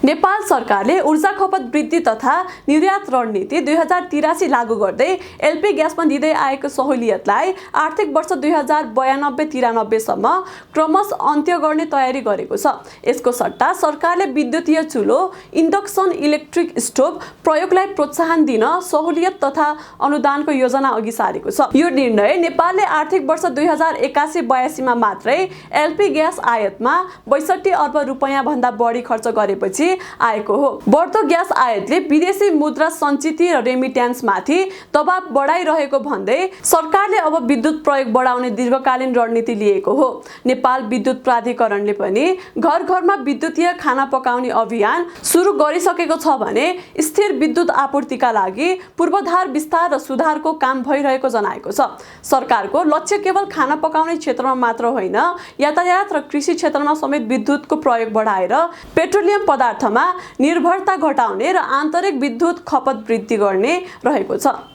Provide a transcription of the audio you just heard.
नेपाल सरकारले ऊर्जा खपत वृद्धि तथा निर्यात रणनीति 2083 लागू गर्दै एलपी ग्यासमा दिँदै आएको सहुलियतलाई आर्थिक वर्ष 2092-93 सम्म क्रमशः अन्त्य गर्ने तयारी गरेको छ। यसको सट्टा सरकारले विद्युतीय चुलो, इन्डक्सन इलेक्ट्रिक स्टोभ प्रयोगलाई प्रोत्साहन दिन सहुलियत तथा अनुदानको योजना अघि सारेको छ। यो निर्णय नेपालले आर्थिक वर्ष 2081-82 मा मात्रै एलपी ग्यास आयातमा 62 अर्ब रुपैयाँ भन्दा बढी खर्च गरेपछि आएको हो। बढ्दो ग्यास आयातले विदेशी मुद्रा सञ्चिति र रेमिट्यान्समाथि दबाव बढाइरहेको भन्दै सरकारले अब विद्युत प्रयोग बढाउने दीर्घकालीन रणनीति लिएको हो। नेपाल विद्युत प्राधिकरणले पनि घर घरमा विद्युतीय खाना पकाउने अभियान सुरु गरिसकेको छ भने स्थिर विद्युत आपूर्तिका लागि पूर्वाधार विस्तार र सुधारको काम भइरहेको जनाएको छ। सरकारको लक्ष्य केवल खाना पकाउने क्षेत्रमा मात्र होइन, यातायात र कृषि क्षेत्रमा समेत विद्युतको प्रयोग बढाएर पेट्रोलियम पदार्थमा निर्भरता घटाउने र आन्तरिक विद्युत खपत वृद्धि गर्ने रहेको छ।